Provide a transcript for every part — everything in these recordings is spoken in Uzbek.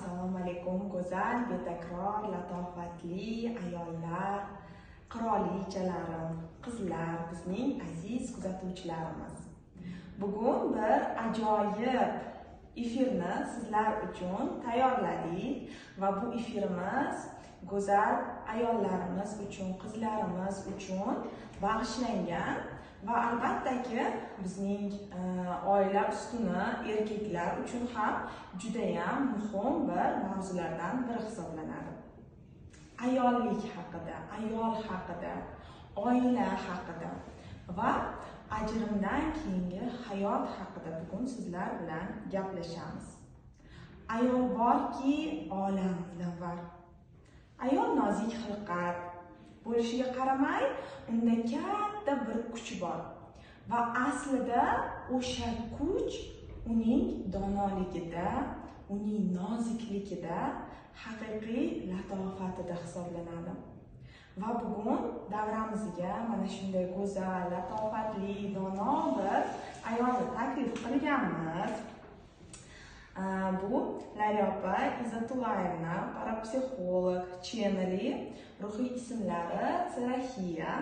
Assalomu alaykum, go'zal, betakror, latofatli ayollar, qirolichalarim, qizlar, bizning aziz kuzatuvchilarimiz. Bugun bir ajoyib efirni sizlar uchun tayyorladik va bu efirimiz go'zal ayollarimiz uchun, qizlarimiz uchun bag'ishlangan va albattaki bizning oila ustuni erkaklar uchun ham judayam muhim bir mavzulardan biri hisoblanadi. Ayollik haqida, ayol haqida, oila haqida va ajrimdan keyingi hayot haqida bugun sizlar bilan gaplashamiz. Ayol borki, olam munavvar. Ayol nozik xilqat bo'lishiga qaramay, unda katta bir kuch bor va aslida o'sha kuch uning donoligida, uning nozikligida, haqiqiy latofatida hisoblanadi. Va bugun davramizga mana shunday go'zal, latofatli, dono bir ayolni taklif qilganmiz. Bu Laliya Izzatulayevna, parapsixolog, channeli, ruhiy ismlari Saraxiya.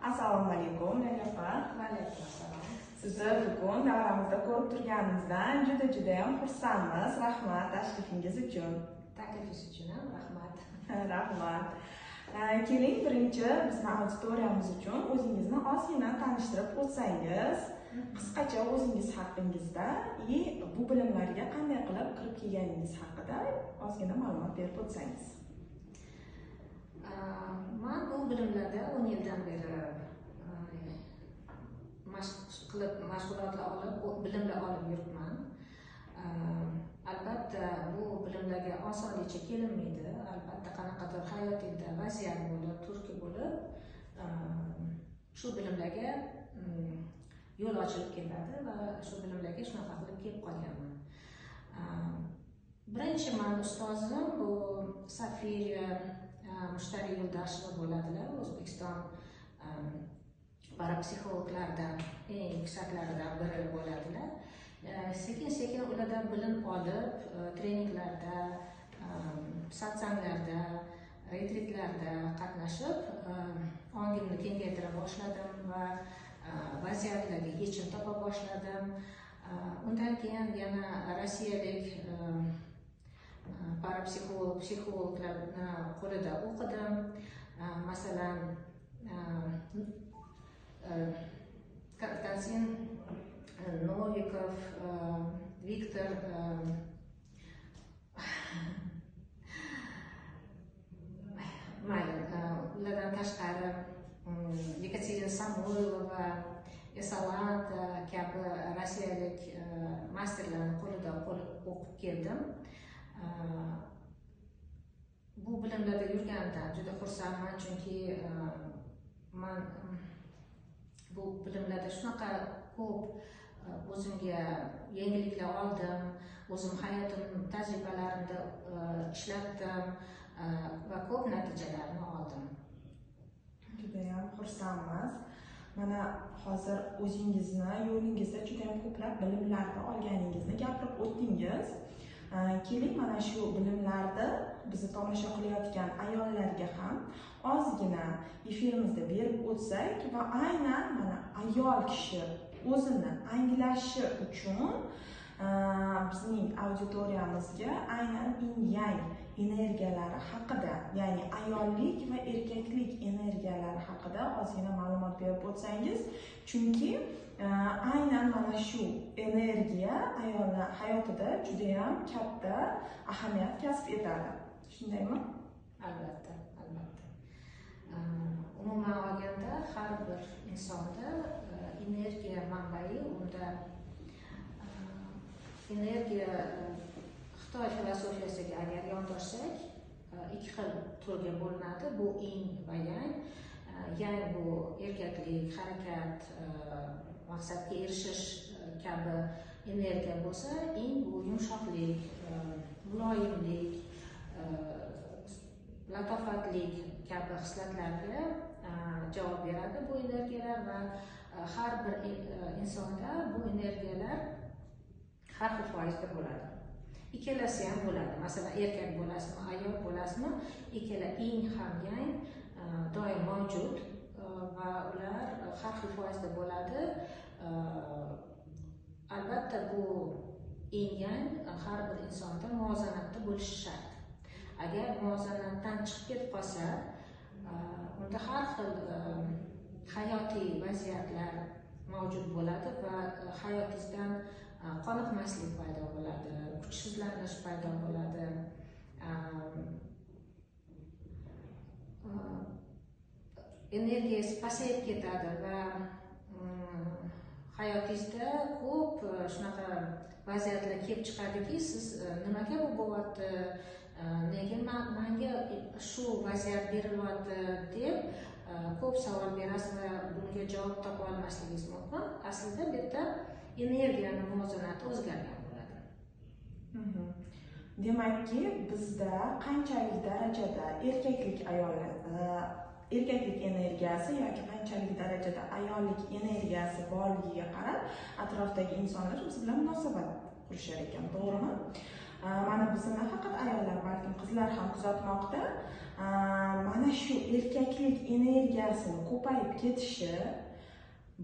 Assalomu alaykum, Laliya opa. Va alaykum assalom. Sizni bugun davramizda ko'rib turganimizdan juda-juda ham xursandmiz. Rahmat tashrifingiz uchun. Taklifingiz uchun ham rahmat. Rahmat. Keling, birinchi bizni auditoriyamiz uchun o'zingizni ozgina tanishtirib o'tsangiz, qisqacha o'zingiz haqingizda va bu bilimlarga qanday qilib kirib kelganingiz haqida ozgina ma'lumot berib o'tsangiz. Men bu bilimlarda 10 yildan beri mashq qilib, mashg'ulotlar olib, bilimlar olib yuribman. Albatta bu bilimlarga osonlikcha kelinmaydi. Albatta qanaqadir hayotingda vaziyat bo'lib, turtki bo'lib, shu bilimlarga yo'l ochilib keladi va shu bilimlarga shunaqa qilib kelib qolganman. Birinchi men ustozim bu Safira Mushtari Yo'ldasheva bo'ladilar. O'zbekiston parapsixologlardan eng yuksaklaridan biri bo'ladilar. Sekin-sekin ulardan bilim olib, treninglarda, satsanglarda, retritlarda qatnashib, ongimni kengaytira boshladim va vaziyatlarga yechim topa boshladim. Undan keyin yana rossiyalik parapsixolog, psixologlarni qo'lida o'qidim. Masalan, Konstantin Novikov, Viktor mayli, ulardan tashqari Yekaterina Samoylova, Esalanta kabi rossiyalik masterlarni qo'lida o'qib keldim. Bu bilimlarda yurganimdan juda xursandman, chunki man bu bilimlarda shunaqa ko'p o'zimga yangiliklar oldim, o'zim hayotim tajribalarimda ishlatdim va ko'p natijalarni oldim. Judayam xursandmiz. Mana hozir o'zingizni yo'lingizda juda ham ko'plab bilimlarni olganingizni gapirib o'tdingiz. Keling, mana shu bilimlarni bizni tomosha qilayotgan ayollarga ham ozgina efirimizda berib o'tsak va aynan mana ayol kishi o'zini anglashi uchun bizning auditoriyamizga aynan yin-yang energiyalari haqida, ya'ni ayollik va erkaklik energiyalari haqida ozgina ma'lumot berib o'tsangiz, chunki aynan mana shu energiya ayollar hayotida juda ham katta ahamiyat kasb etadi. Shundaymi? Albatta, albatta. Umuman olganda har bir insonda energiya manbai, unda energiya Xitoy filosofiyasiga agar yondashsak, ikki xil turga bo'linadi. Bu yin va yang. Yang bu erkaklik, harakat, maqsadga erishish kabi energiya bo'lsa, yin bu yumshoqlik, muloyimlik, latofatlik kabi xislatlarga javob beradi bu energiyalar va har bir insonda bu energiyalar har xil foizda bo'ladi. Ikkalasi ham bo'ladi. Masalan, erkak bo'lasizmi, ayol bo'lasizmi, ikkala yin ham yang doim mavjud va ular har xil foizda bo'ladi. Albatta bu yin yang har bir insonda muvozanatda bo'lishi shart. Agar muvozanatdan chiqib ketib qolsa, unda har xil hayotiy vaziyatlar mavjud bo'ladi va hayotingizdan qoniqmaslik paydo bo'ladi, kuchsizlanish paydo bo'ladi, energiyangiz pasayib ketadi va hayotingizda ko'p shunaqa vaziyatlar kelib chiqadiki, siz nimaga bu bo'lyapti, nega menga shu vaziyat berilyapti deb ko'p savol berasiz va bunga javob topa olmasligingiz mumkin. Aslida bu yerda energiyani muvozanati o'zgargan bo'ladi. Demakki, bizda qanchalik darajada erkaklik ayollar erkaklik energiyasi yoki qanchalik darajada ayollik energiyasi borligiga qarab atrofdagi insonlar biz bilan munosabat qurishar ekan, to'g'rimi? Mana bizni nafaqat ayollar, balkim qizlar ham kuzatmoqda. Mana shu erkaklik energiyasini ko'payib ketishi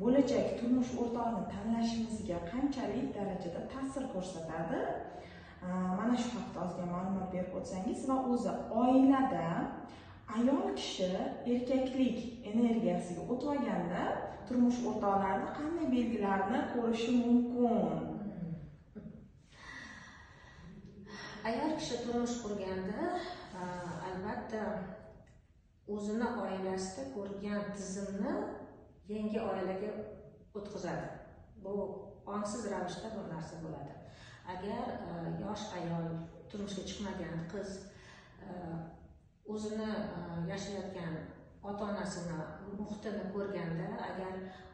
bo'lajak turmush o'rtog'ini tanlashimizga qanchalik darajada ta'sir ko'rsatadi? Mana shu haqda ozgina ma'lumot berib o'tsangiz va o'zi oilada ayol kishi erkaklik energiyasiga o'tib olganda turmush o'rtoqlarida qanday belgilarni ko'rishi mumkin? Ayol kishi turmush qurganda albatta o'zini oilasida ko'rgan tizimni yangi oilaga o'tkazadi. Bu ongsiz ravishda bu narsa bo'ladi. Agar yosh ayol, turmushga chiqmagan qiz o'zini yashayotgan ota-onasini muhitini ko'rganda, agar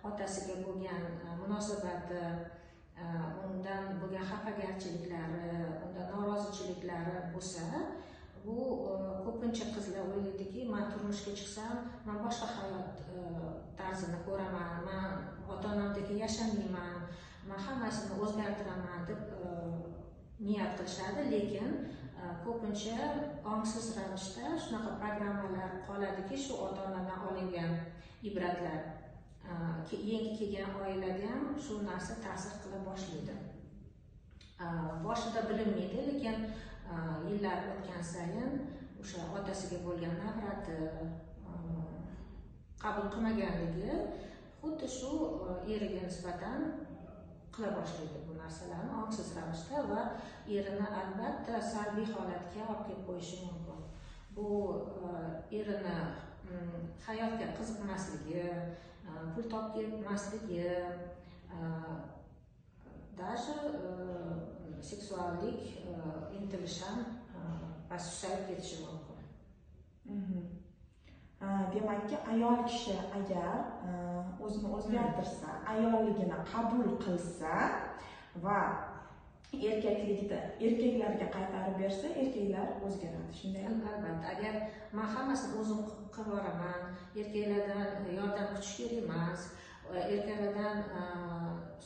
otasiga bo'lgan munosabati, undan bo'lgan xafagarchiliklari, undan norozichiliklari bo'lsa, bu ko'pincha qizlar o'ylaydiki, men turmushga chiqsam, men boshqa hayot tarzini ko'raman, men ota-onamdek yashamayman, men hammasini o'zgartiraman deb niyat qilishadi, lekin ko'pincha ongsiz ravishda shunaqa programmalar qoladiki, shu ota-onadan olingan ibratlar yangi kelgan oilaga ham shu narsa ta'sir qila boshlaydi. Boshida bilinmaydi, lekin yillar o'tgan sayin o'sha otasiga bo'lgan nafrati, qabul qilmaganligi xuddi shu eriga nisbatan qila boshlaydi bu narsalarni ongsiz ravishda va erini albatta salbiy holatga olib kelib qo'yishi mumkin. Bu erini hayotga qiziqmasligi, pul topib kelmasligi, даже seksuallik intilish ham susayib ketishi mumkin. Demakki, ayol kishi agar o'zini o'zgartirsa, ayolligini qabul qilsa va erkaklikda erkaklarga qaytarib bersa, erkaklar o'zgaradi. Shundaymi? Albatta. Agar men hammasini o'zim qilib boraman, erkaklardan yordam kutish kerak emas, erkaklardan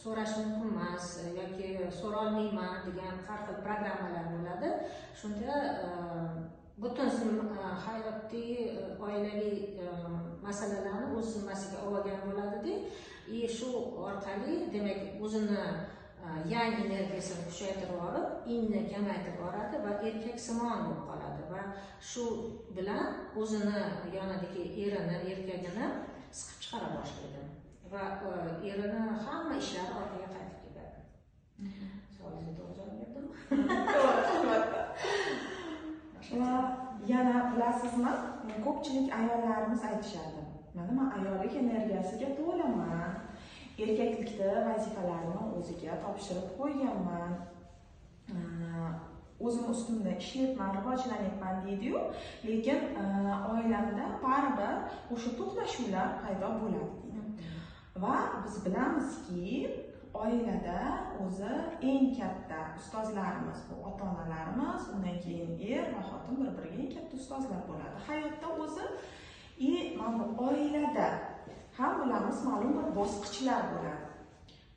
so'rash mumkin emas yoki so'rolmayman degan har xil programmalar bo'ladi. Shunda butun hayotdagi oilaviy masalalarni o'z zimmasiga olgan bo'ladida, и shu orqali demak o'zini yang energiyasini kuchaytirib olib, inni kamaytirib boradi va erkaksimon bo'lib qoladi va shu bilan o'zini yonidagi erini, erkagini siqib chiqara boshlaydi va erini hamma ishlari orqaga qaytib ketadi. Savolingizga to'g'ri javob berdimmi? To'g'ri, albatta. Va yana bilasizmi, ko'pchilik ayollarimiz aytishadi: "Mana men ayollik energiyasiga to'laman, erkaklikda vazifalarni o'ziga topshirib qo'yganman, o'zim ustimda ishlayapman, rivojlanyapman" deydi-yu, lekin oilamda baribir o'sha to'qnashuvlar paydo bo'ladi deydi. Va biz bilamizki, oilada o'zi eng katta ustozlarimiz bu ota-onalarimiz, undan keyin er va xotin bir-biriga eng katta ustozlar bo'ladi hayotda o'zi. И mana bu oilada ham bilamiz, ma'lum bir bosqichlar bo'ladi.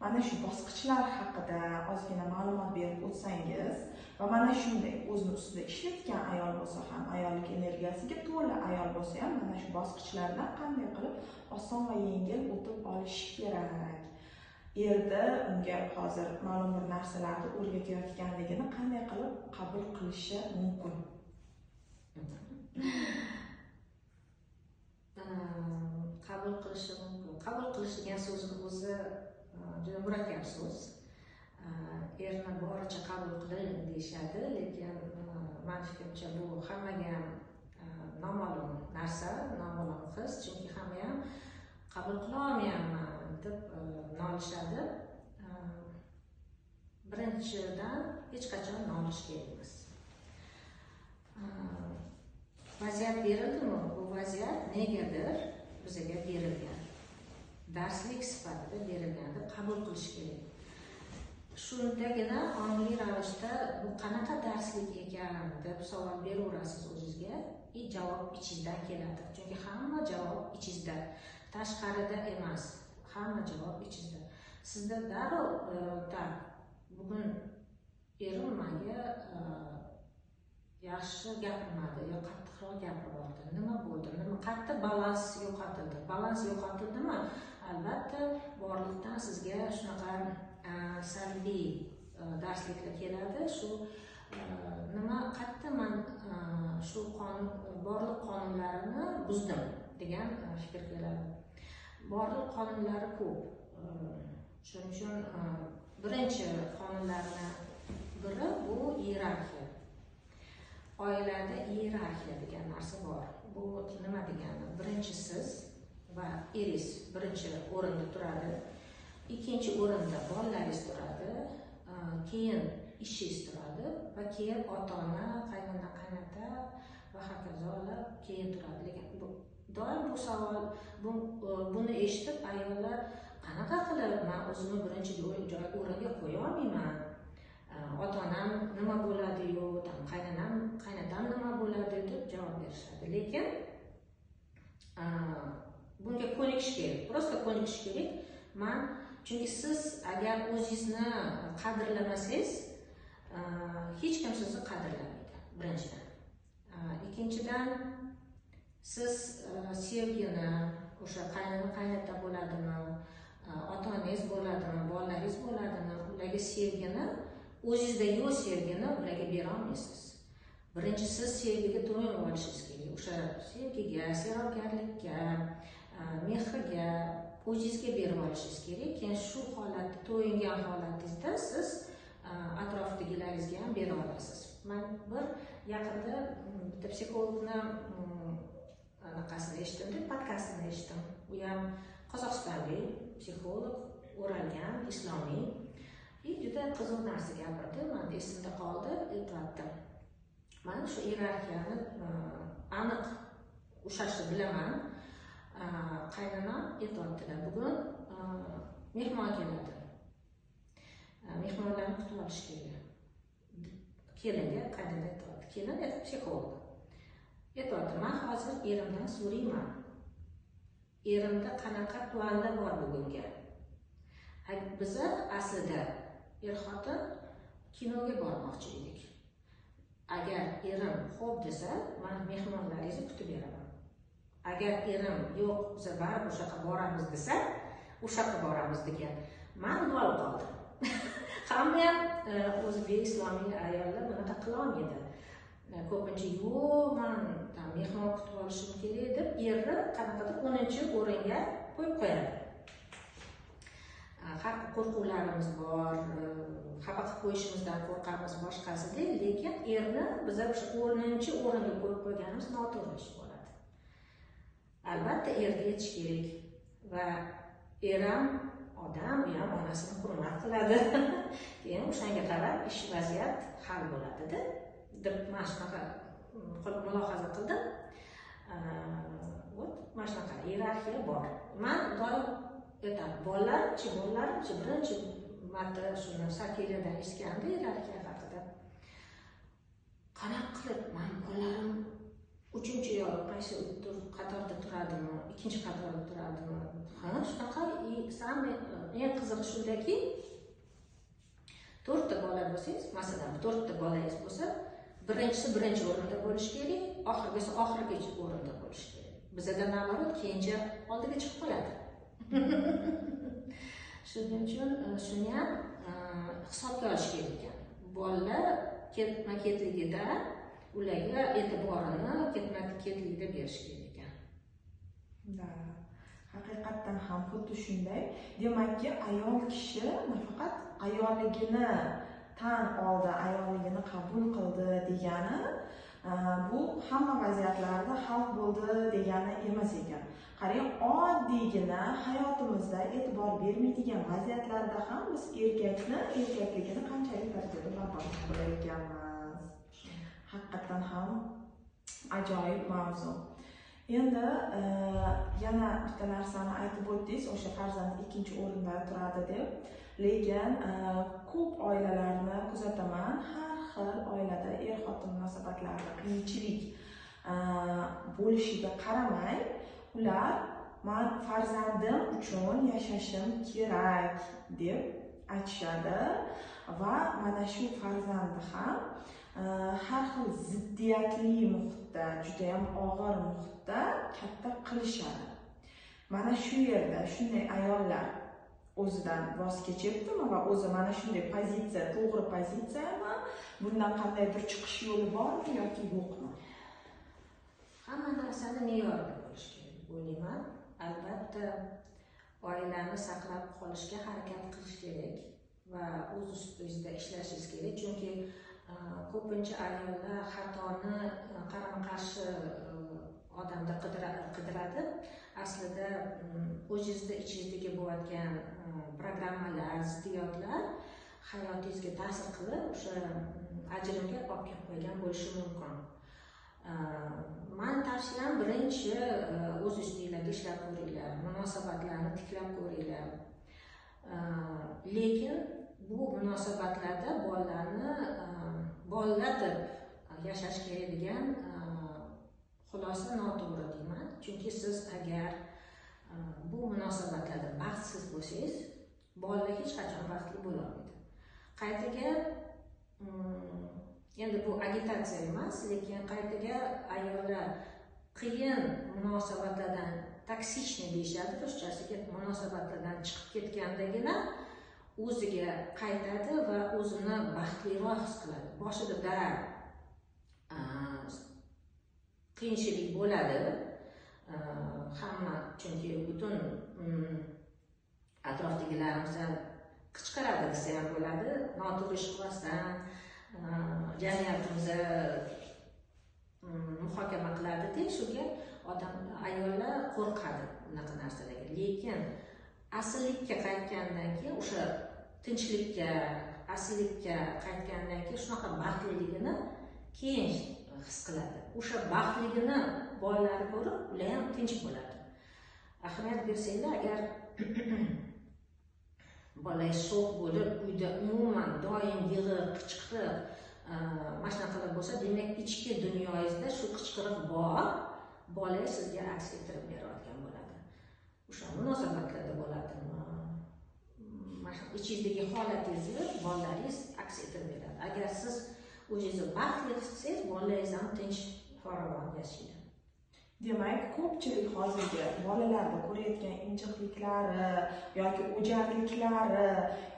Mana shu bosqichlar haqida ozgina ma'lumot berib o'tsangiz va Va mana shunday o'zini ustida ishlayotgan ayol bo'lsa ham, ayollik energiyasiga to'la ayol bo'lsa ham mana shu bosqichlardan qanday qilib oson va yengil o'tib olish kerak? Erda unga hozir ma'lum bir narsalarni o'rgatayotganligini qanday qilib qabul qilishi mumkin? Qabul qilishi mumkin. Qabul qilish degan so'zni o'zi juda murakkab so'z. Erni boricha qabul qiling deyishadi, lekin meni fikrimcha bu hammaga ham noma'lum narsa, noma'lum his, chunki hamma ham qabul qila olmayapman deb nolishadi. Birinchidan hech qachon nolish kerak emas. Vaziyat berildimi? Bu vaziyat negadir bizga berilgan. Darslik sifatida berilgan deb qabul qilish kerak. Shundagina ongli ravishda bu qanaqa darslik ekan deb savol beraverasiz o'zingizga, i javob ichingizdan keladi. Chunki hamma javob ichingizda, tashqarida emas. Hamma javob ichingizda. Sizda darrov tak bugun erim menga yaxshi gapirmadi yo qattiqroq gapirib oldi. Nima bo'ldi? Nima qattiq balans yo'qotildi? Balans yo'qotildimi? Albatta borliqdan sizga shunaqa salbiy darsliklar keladi. Shu nima qattiq men shu qonun, borliq qonunlarini buzdim degan fikr keladi. Borliq qonunlari ko'p. Shuning uchun birinchi qonunlarni biri bu iyerarxiya. Oilada iyerarxiya degan narsa bor. Bu nima degani? Birinchi siz va eringiz birinchi o'rinda turadi. Ikkinchi o'rinda bolalaringiz turadi, keyin ishingiz turadi va keyin ota-ona, qaynona, qaynota va hokazolar keyin turadi. Lekin bu doim bu savol, buni eshitib ayollar qanaqa qilib men o'zimni birinchi joy o'ringa qo'ya olmayman? Ota-onam nima bo'ladi-yu, qaynonam, qaynotam nima bo'ladi deb javob berishadi. Lekin bunga ko'nikish kerak. Prosta ko'nikish kerak. Men chunki siz agar o'zingizni qadrlamasangiz, hech kim sizni qadrlamaydi, birinchidan. Ikkinchidan, siz sevgini, o'sha qaynona qaynota bo'ladimi, ota-onangiz bo'ladimi, bolalaringiz bo'ladimi, ularga sevgini, o'zingizdagi yo'q sevgini ularga bera olmaysiz. Birinchi siz sevgiga to'yinib olishingiz kerak. O'sha sevgiga, serobgarlikka, mehrga o'zingizga berib olishingiz kerak. Keyin shu holatda, to'yingan holatingizda siz atrofdagilaringizga ham bera olasiz. Men bir yaqinda bitta psixologni anaqasini eshitdim, podkastini eshitdim. U ham Qozog'istonlik psixolog, o'ralgan, islomiy. Juda qiziq narsa gapirdi, men esimda qoldi, aytyapti. Men shu iyerarxiyani aniq ushlashni bilaman. Qaynonam aytyaptilar, bugun mehmon keladi. Mehmonlarni kutib olish kerak. Kelinga qaynona aytyapti. Kelin psixolog. Aytyapti, men hozir erimdan so'rayman. Erimda qanaqa planlar bor bugunga? Biza aslida er-xotin kinoga bormoqchi edik. Agar erim xo'p desa, men mehmonlaringizni kutib beraman. Agar erim yo'q, biz baribir o'sha yoqqa boramiz desa, o'sha yoqqa boramiz degan. Men lol qoldim. Hamma ham o'zbek islomiy ayollar bunaqa qila olmaydi. Ko'pincha yo'q, men mehmon kutib olishim kerak deb erni qanaqadir 10-o'ringa qo'yib qo'yadi. Har qo'rquvlarimiz bor, xafa qilib qo'yishimizdan qo'rqamiz, boshqasida, lekin erni biz o'sha 10-o'ringa qo'yib qo'yganimiz noto'g'ri ish bo'ladi. Albatta erga yetish kerak va er ham odam, u ham onasini hurmat qiladi. Keyin o'shanga qarab ish vaziyat hal bo'ladi-da. Deb mana shunaqa mulohaza qildim. Вот mana shunaqa iyerarxiya bor. Men doim aytaman, bolalarimchi birinchi marta shuni Sakeliyadan eshitganda iyerarxiya haqida. Qanaqa qilib men bolalarim 3-chi yo qaysi qatorda turadimi, 2-chi qatorda turadimi? Ha, shunaqa eng qizig'i shundaki, 4 ta bola bo'lsangiz, masalan, 4 ta bolangiz bo'lsa, birinchisi birinchi o'rinda bo'lishi kerak, oxirgisi oxirgi o'rinda bo'lishi kerak. Bizada naborot keyincha oldiga chiqib qoladi. Shuning uchun shuni ham hisobga olish kerak ekan. Bolalar ketma-ketligida ularga e'tiborini ketma-ketligida berish kerak ekan. Da, haqiqatdan ham xuddi shunday. Demakki, ayol kishi nafaqat ayolligini tan oldi, ayolligini qabul qildi degani, bu hamma vaziyatlarda hal bo'ldi degani emas ekan. Qarang, oddiygina hayotimizda e'tibor bermaydigan vaziyatlarda ham biz erkakni erkakligini qanchalik darajada barpo qilar ekanmiz. Haqiqatdan ham ajoyib mavzu. Endi yana bitta narsani aytib o'tdingiz, o'sha farzand ikkinchi o'rinda turadi deb. Lekin ko'p oilalarni kuzataman, har xil oilada er-xotin munosabatlarida qiyinchilik bo'lishiga qaramay, ular "Men farzandim uchun yashashim kerak" deb aytishadi va mana shu farzandi ham har xil ziddiyatli muhitda, juda ham og'ir muhitda katta qilishadi. Mana shu yerda shunday ayollar o'zidan voz kechyaptimi va o'zi mana shunday pozitsiya to'g'ri pozitsiyami? Bundan qandaydir chiqish yo'li bormi yoki yo'qmi? Hamma narsani me'yorida bo'lishi kerak deb o'ylayman. Albatta oilani saqlab qolishga harakat qilish kerak va o'z ustingizda ishlashingiz kerak, chunki ko'pincha ayollar xatoni qarama-qarshi odamda qidiradi. Aslida o'zingizda ichingizdagi bo'layotgan programmalar, ziddiyatlar hayotingizga ta'sir qilib, o'sha ajrimga olib kelib qo'ygan bo'lishi mumkin. Mani tavsiyam, birinchi o'z ustingizda ishlab ko'ringlar, munosabatlarni tiklab ko'ringlar. Lekin bu munosabatlarda bolalarni bolalar deb yashash kerak degan xulosa noto'g'ri deyman. Chunki siz agar bu munosabatlarda baxtsiz bo'lsangiz, bolalar hech qachon baxtli bo'la olmaydi. Qaytaga endi bu agitatsiya emas, lekin qaytaga ayollar qiyin munosabatlardan, toksichniy deyishadi ruschasiga, munosabatlardan chiqib ketgandagina o'ziga qaytadi va o'zini baxtliroq his qiladi. Boshida qiyinchilik bo'ladi hamma, chunki butun atrofdagilarimizdan qichqiradi desa ham bo'ladi, noto'g'ri ish qilasan, jamiyatimizda muhokama qiladi-da, shunga odam, ayollar qo'rqadi bunaqa narsalarga. Lekin asllikka qaytgandan keyin, o'sha tinchlikka, asllikka qaytgandan keyin shunaqa baxtliligini keyin his qiladi. O'sha baxtligini bolalari ko'rib, ular ham tinch bo'ladi. Ahamiyat bersanglar, agar bolangiz sho'x bo'lib, uyda umuman doim yig'i, qichqiriq, mana shunaqa bo'lsa, demak ichki dunyoyingizda shu qichqiriq bor, bolangiz sizga aks ettirib berayotgan bo'ladi. O'sha munosabatlarda bo'ladimi? Mana shu ichingizdagi holatingizni bolalaringiz aks ettirib beradi. Agar siz o'zingizni baxtli his qilsangiz, bolalaringiz ham tinch, farovon yashaydi. Demak, ko'pchilik hozirgi bolalarda ko'rayotgan injiqliklari yoki o'jarliklari,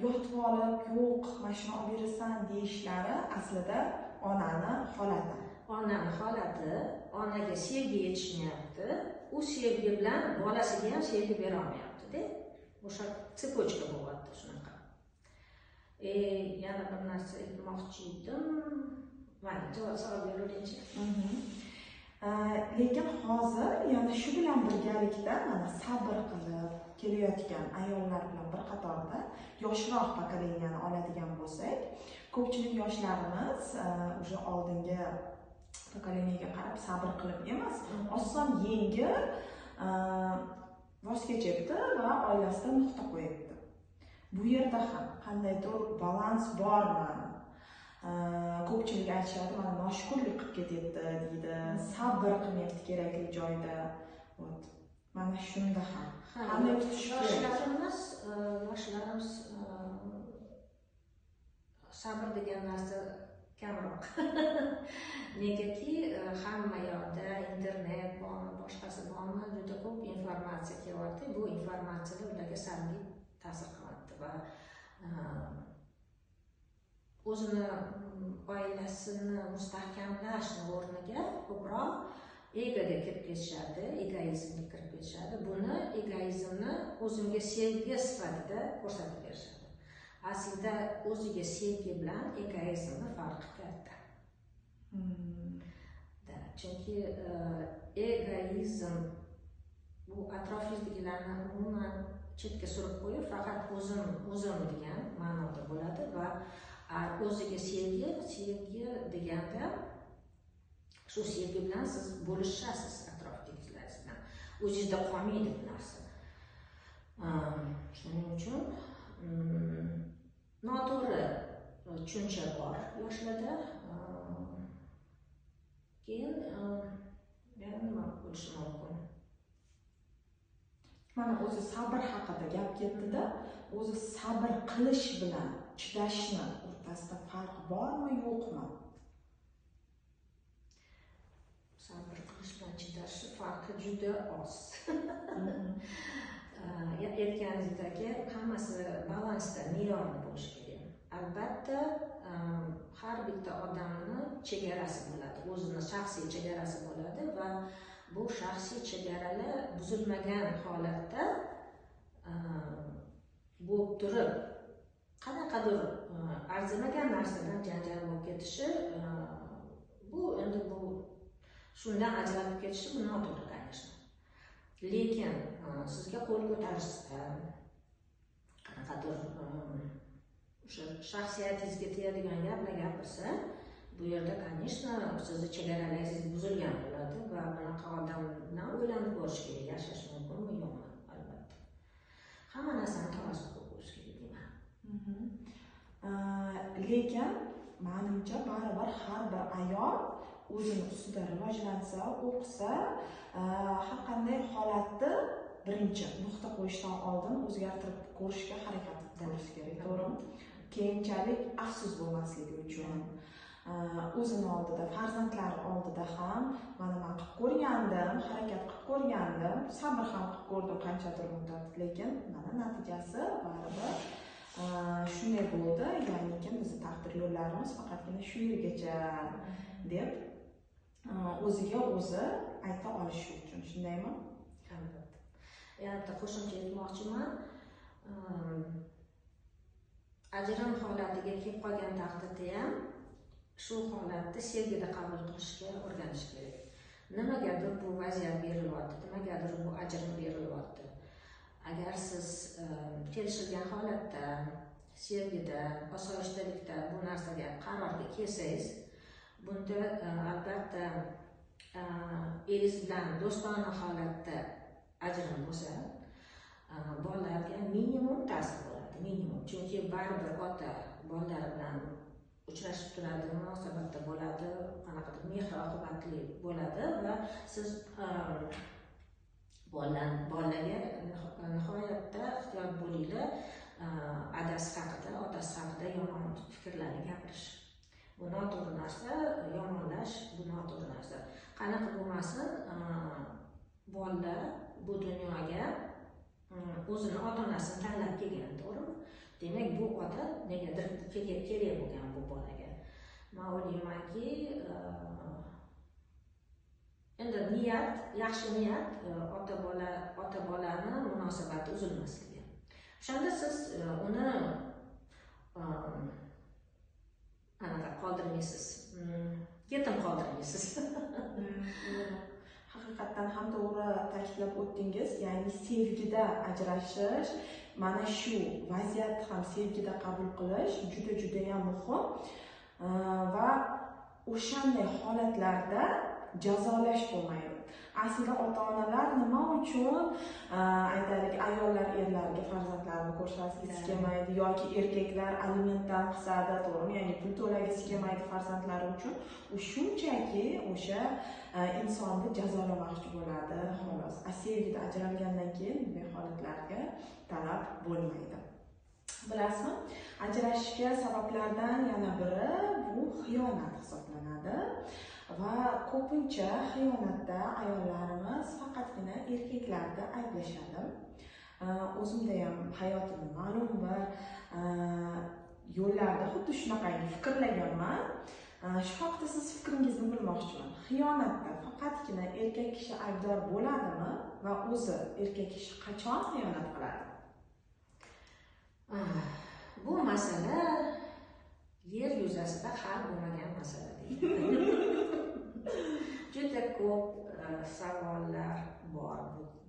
yotib olib, yo'q, mana shuni olib berasan deyishlari aslida onani holati. Onani holati, onaga sevgi yetishmayapti. U sevgi bilan bolasiga ham sevgi bera olmayapti-da. O'sha цепочка bo'lyapti shunaqa. Yana bir narsa aytmoqchi edim. Mayli, javob savol beraveringchi. Lekin hozir yana shu bilan birgalikda mana sabr qilib kelayotgan ayollar bilan bir qatorda yoshroq pokoleniyani oladigan bo'lsak, ko'pchilik yoshlarimiz уже oldingi pokoleniyaga qarab sabr qilib emas, oson yengil voz kechyapti va oilasida nuqta qo'yapti. Bu yerda ham qandaydir balans bormi? Ko'pchilik aytishadi, mana noshukurlik qilib ketyapti deydi, sabr qilmayapti kerakli joyda. Вот. Mana shunda ham qanday tutish kerak? Yoshlarimiz Sabr degan narsa kamroq. Negaki hamma yoqda internet bormi, boshqasi bormi, juda ko'p informatsiya kelyapti. Bu informatsiyalar ularga salbiy ta'sir qilyapti va o'zini oilasini mustahkamlashni o'rniga ko'proq egoga kirib ketishadi, egoizmga kirib ketishadi. Buni egoizmni o'zimga sevgi sifatida ko'rsatib berishadi. Aslida o'ziga sevgi bilan egoizmni farqi katta. Da, chunki egoizm bu atrofingizdagilarni umuman chetga surib qo'yib, faqat o'zim o'zim degan ma'noda bo'ladi va o'ziga sevgi deganda shu sevgi bilan siz bo'lishasiz atrofdagilar bilan. O'zingizda qolmaydi bu narsa. Shuning uchun noto'g'ri tushuncha bor yoshlarda. Keyin yana nima bo'lishi mumkin? Mana o'zi sabr haqida gap ketdi-da, o'zi sabr qilish bilan chidashni o'rtasida farq bormi, yo'qmi? Sabr qilish bilan chidashni farqi juda oz. Aytganingizdek, hammasi balansda, me'yorda bo'lishi kerak. Albatta, har bitta odamni chegarasi bo'ladi, o'zini shaxsiy chegarasi bo'ladi va bu shaxsiy chegaralar buzilmagan holatda bo'lib turib, qanaqadir arzimagan narsadan janjal bo'lib ketishi, bu endi bu shundan ajralib ketishi bu noto'g'ri, конечно. Lekin sizga qo'l ko'tarishsa, qanaqadir o'sha shaxsiyatingizga tegadigan gaplar gapirsa, bu yerda, конечно, sizni chegaralaringiz buzilgan bo'ladi va bunaqa odam bilan o'ylanib ko'rish kerak, yashash mumkinmi, yo'qmi, albatta. Hamma narsani taroziga qo'yish kerak deyman. Lekin menimcha baribir har bir ayol o'zini ustida rivojlansa, o'qisa, har qanday holatni birinchi nuqta qo'yishdan oldin o'zgartirib ko'rishga harakat qilish kerak, to'g'rimi? Keyinchalik afsus bo'lmasligi uchun o'zini oldida, farzandlari oldida ham mana men qilib ko'rgandim, harakat qilib ko'rgandim, sabr ham qilib ko'rdim qanchadir muddat, lekin mana natijasi baribir shunday bo'ldi, ya'niki bizni taqdir yo'llarimiz faqatgina shu yergacha deb o'ziga o'zi ayta olishi uchun, shundaymi? Albatta. Yana bitta qo'shimcha aytmoqchiman. Ajrim holatiga kelib qolgan taqdirda ham shu holatni sevgida qabul qilishga o'rganish kerak. Nimagadir bu vaziyat berilyapti, nimagadir bu ajrim berilyapti. Agar siz kelishilgan holatda, sevgida, osoyishtalikda bu narsaga qarorga kelsangiz, bunda albatta eringiz bilan do'stona holatda ajrim bo'lsa, bolalarga minimum ta'sir bo'ladi, minimum. Chunki baribir ota bolalari bilan uchrashib turadi, munosabatda bo'ladi, qanaqadir mehr oqibatli bo'ladi va siz bolalarga nihoyatda ehtiyot bo'linglar, adasi haqida, otasi haqida yomon fikrlarni gapirish. Bu noto'g'ri narsa, yomonlash bu noto'g'ri narsa. Qanaqa bo'lmasin, bolalar bu dunyoga o'zini ota-onasini tanlab kelgan, to'g'rimi? Demak, bu ota negadir kerak bo'lgan bu bolaga. Men o'ylaymanki, endi niyat, yaxshi niyat, ota bolani munosabati uzilmasligi. O'shanda siz uni anaqa qoldirmaysiz, yetim qoldirmaysiz. Haqiqatdan ham to'g'ri ta'kidlab o'tdingiz, ya'ni sevgida ajrashish, mana shu vaziyatni ham sevgida qabul qilish juda ham muhim va o'shanday holatlarda jazolash bo'lmaydi. Aslida ota-onalar nima uchun aytaylik, ayollar erlarga farzandlarini ko'rsatgisi kelmaydi yoki erkaklar alimentdan qisadi, to'g'rimi? Ya'ni pul to'lagisi kelmaydi farzandlari uchun. U shunchaki o'sha insonni jazolamoqchi bo'ladi, xolos. Sevgida ajralgandan keyin bunday holatlarga talab bo'lmaydi. Bilasizmi, ajrashishga sabablardan yana biri bu xiyonat hisoblanadi va ko'pincha xiyonatda ayollarimiz faqatgina erkaklarni ayblashadi. O'zimda ham hayotimda ma'lum bir yo'llarda xuddi shunaqangi fikrlaganman. Shu haqda siz fikringizni bilmoqchiman. Xiyonatda faqatgina erkak kishi aybdor bo'ladimi va o'zi erkak kishi qachon xiyonat qiladi? Bu masala yer yuzasida hal bo'lmagan masala deydi. Juda ko'p savollar bor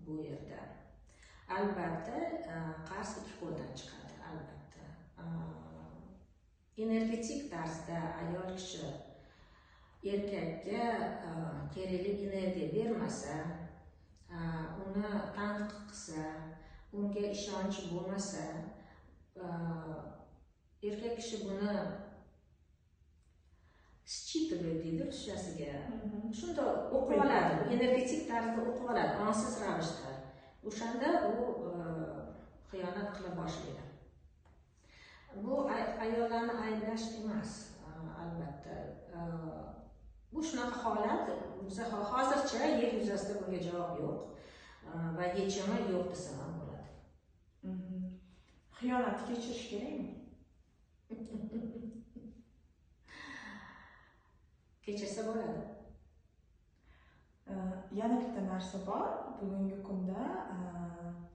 bu yerda. Albatta, qarz ikki qo'ldan chiqadi, albatta. Energetik tarzda ayol kishi erkakka kerakli energiya bermasa, uni tanqid qilsa, unga ishonch bo'lmasa, erkak kishi buni считывает deydi ruschasiga. Shunda o'qib oladi, energetik tarzda o'qib oladi, ongsiz ravishda. O'shanda u xiyonat qila boshlaydi. Bu ayollarni ayblash emas, albatta. Bu shunaqa holat, hozircha yer yuzasida bunga javob yo'q va yechimi yo'q desam ham bo'ladi. Xiyonatni kechirish kerakmi? Kechirsa bo'ladi. Yana bitta narsa bor. Bugungi kunda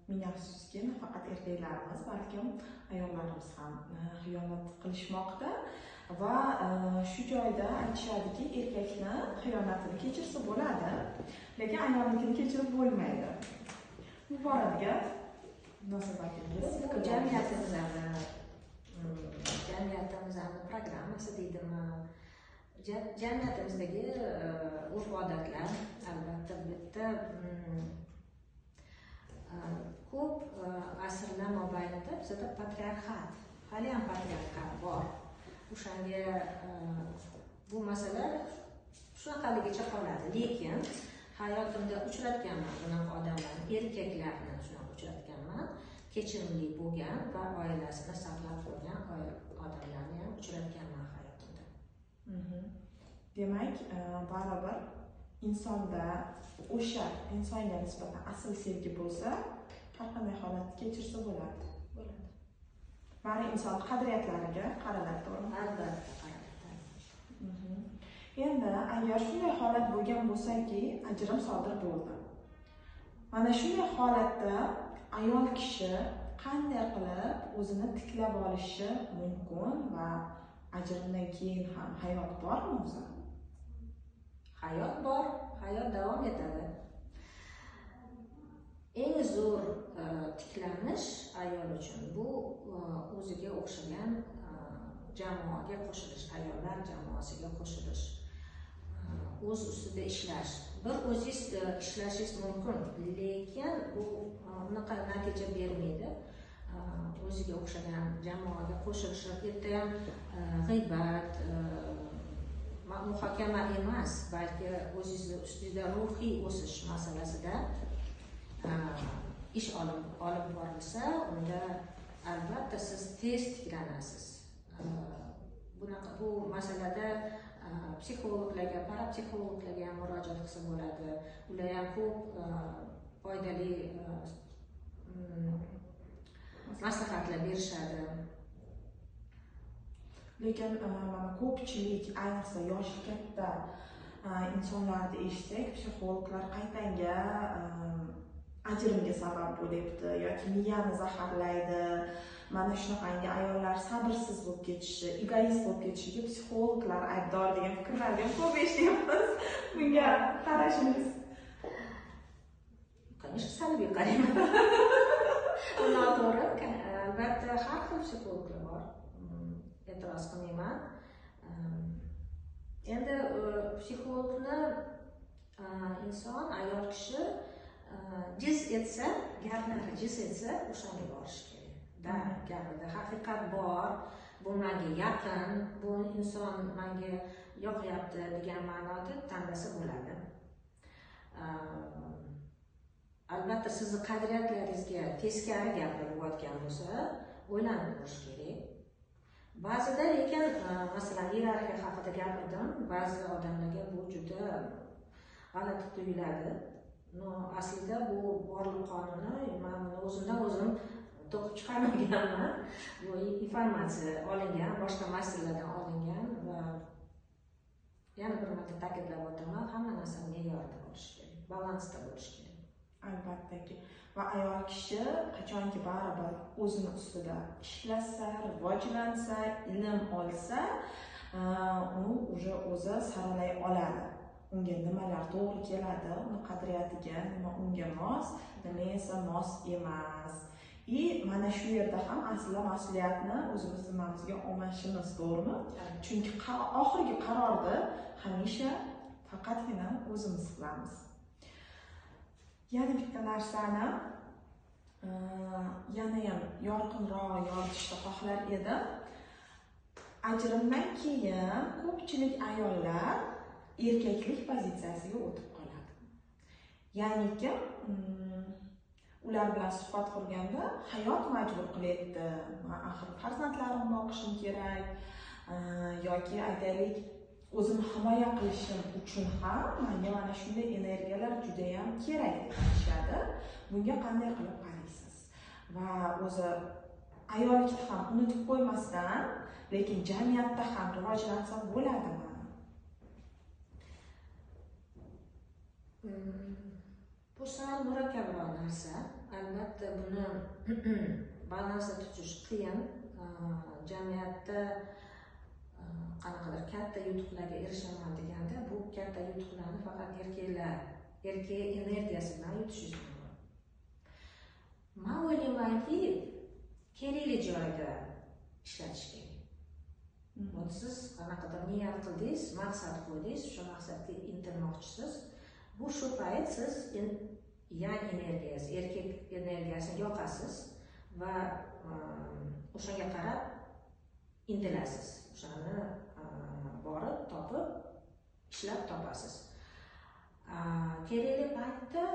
ming afsuski, nafaqat erkaklarimiz, balkim ayollarimiz ham xiyonat qilishmoqda va shu joyda aytishadiki, erkakni xiyonatini kechirsa bo'ladi, lekin ayolnikini kechirib bo'lmaydi. Bu boradiga munosabatingiz? Bu jamiyatimizni programmasi deydimi? Jamiyatimizdagi urf-odatlar albatta bitta ko'p asrlar mobaynida bizada patriarxat, hali ham patriarxat bor. O'shanga bu masala shunaqaligicha qoladi. Lekin hayotimda uchratganman bunaqa odamlarni, erkaklarni shunaqa uchratganman, kechirimli bo'lgan va oilasini saqlab qolgan odamlarni ham uchratganman hayotimda. Demak, baribir insonda o'sha insonga nisbatan asl sevgi bo'lsa, har qanday holatni kechirsa bo'ladi. Bo'ladi. Bari inson qadriyatlariga qaraladi, to'g'rimi? Albatta qaraladi. Endi agar shunday holat bo'lgan bo'lsa-ki, ajrim sodir bo'ldi. Mana shunday holatda ayol kishi qanday qilib o'zini tiklab olishi mumkin va ajrimdan keyin ham hayot bormi o'zi? Hayot bor, hayot davom etadi. Eng zo'r tiklanish ayol uchun bu o'ziga o'xshagan jamoaga qo'shilish, ayollar jamoasiga qo'shilish, o'z ustida ishlash. Bir o'zingiz ishlashingiz mumkin, lekin u unaqa natija bermaydi. O'ziga o'xshagan jamoaga qo'shilish, erta ham g'iybat, muhokama emas, balki o'zingizni ustida ruhiy o'sish masalasida ish olib borilsa, unda albatta siz tez tiklanasiz. Bunaqa bu masalada psixologlarga, parapsixologlarga ham murojaat qilsa bo'ladi. Ular ham ko'p foydali maslahatlar berishadi. Lekin mana ko'pchilik, ayniqsa yoshi katta insonlarni eshitsak, psixologlar qaytanga ajrimga sabab bo'lyapti yoki miyani zaharlaydi. Mana shunaqangi ayollar sabrsiz bo'lib ketishi, egoist bo'lib ketishiga psixologlar aybdor degan fikrlarni ham ko'p eshityapmiz. Bunga qarashingiz? Конечно, salbiy qarayman. Bu noto'g'ri. Albatta har xil psixologlar bor. E'tiroz qilmayman. Endi psixologni inson, ayol kishi jiz etsa, gaplari jiz etsa, o'shanga borish kerak. Da, gapida haqiqat bor, bu menga yaqin, bu inson menga yoqyapti degan ma'noda tanlasa bo'ladi. Albatta sizni qadriyatlaringizga teskari gapirayotgan bo'lsa, o'ylanib ko'rish kerak. Ba'zida lekin masalan iyerarxiya haqida gapirdim, ba'zi odamlarga bu juda g'alati tuyuladi. No, aslida bu borliq qonuni, men buni o'zimdan o'zim to'qib chiqarmaganman. Bu informatsiya olingan, boshqa masalalardan olingan va yana bir marta ta'kidlab o'taman, hamma narsa me'yorida bo'lishi kerak, balansda bo'lishi kerak. Albattaki. Va ayol kishi qachonki baribir o'zini ustida ishlasa, rivojlansa, ilm olsa, u уже o'zi saralay oladi. Unga nimalar to'g'ri keladi, uni qadriyatiga, nima unga mos, nima esa mos emas. И mana shu yerda ham aslida mas'uliyatni o'zimiz zimmamizga olmashimiz, to'g'rimi? Chunki oxirgi qarorni hamisha faqatgina o'zimiz qilamiz. Yana bitta narsani yana ham yorqinroq yoritishni xohlar edim. Ajrimdan keyin ko'pchilik ayollar erkaklik pozitsiyasiga o'tib qoladi. Ya'niki ular bilan suhbat qurganda hayot majbur qilyapti. Men axir farzandlarimni boqishim kerak yoki aytaylik o'zimni himoya qilishim uchun ham menga mana shunday energiyalar juda ham kerak deyishadi. Bunga qanday qilib qaraysiz? Va o'zi ayollikni ham unutib qo'ymasdan, lekin jamiyatda ham rivojlansa bo'ladimi? Bu sal murakkabroq narsa. Albatta buni balansda tutish qiyin. Jamiyatda qanaqadir katta yutuqlarga erishaman deganda, bu katta yutuqlarni faqat erkaklar, erkak energiyasi bilan yutishingiz mumkin. Men o'ylaymanki, kerakli joyda ishlatish kerak. Вот siz qanaqadir niyat qildingiz, maqsad qo'ydingiz, o'sha maqsadga intilmoqchisiz. Bu shu payt siz yang energiyasi, erkak energiyasini yoqasiz va o'shanga qarab intilasiz. O'shani borib, topib, ishlab topasiz. Kerakli paytda